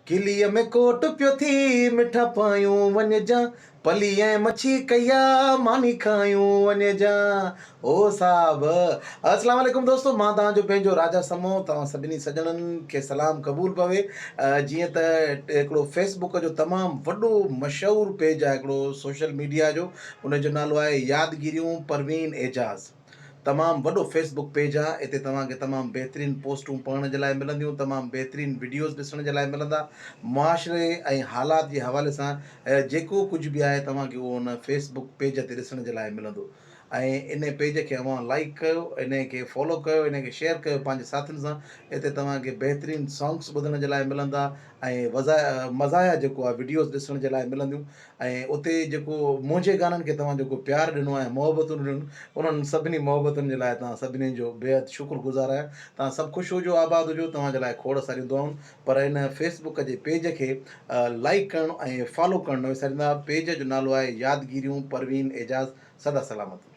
ڪليء ۾ ڪوٽ پيو ٿي مٺا پايون وڃجان پلي ۽ مڇي ڪئي آ ماني کايون وڃجان او صاحب اسلام عليڪم دوستو مان توهان جو پنهنجو راجا سمو توهان سڀني سڄڻن کي سلام قبول پوي جيئن ته هڪڙو فيس بڪ جو تمام وڏو مشهور پيج آهي هڪڙو سوشل ميڊيا جو ان جو نالو آهي يادگيريون پروين اعجاز تمام وڏو فيس بڪ پيج آ اتي توهان کي تمام بهترين پوسٽون پڙهڻ جي لاء ملنديون تمام بهترين وڊيوز ڏسڻ جي لاء ملندا معاشري ۽ حالات جي حوالي سان جيڪو ڪجهه به آهي توهان کي اهو ان فيس بڪ پيج تي ڏسڻ جي لاء ملندو ۽ ان پيج کي اوهان لائيڪ ڪيو ان کي فالو ڪيو ان کي شيئر ڪيو پنهنجي ساٿين سان اتي توهان کي بهترين سانگس ٻڌڻ جي لاء ملندا ۽ مزايا جيڪو آ وڊيوز ڏسڻ جي لاء ملنديون ۽ اتي جيڪو منهنجي گانن کي توهان جيڪو پيار ڏنو آهي محبتون ڏنيون انهن سڀني محبتن جي لاء توهان سڀني جو بيحد شڪر گذار آهيان توهان سڀ خوش هجو آباد هجو توهان جي لاء کوڙ ساريون دعائون پر ان فيس بڪ جي پيج کي لائيڪ ڪرڻ ۽ فالو ڪرڻ نه وساريندا پيج جو نالو آهي يادگيريون پروين اعجاز سدا سلامت.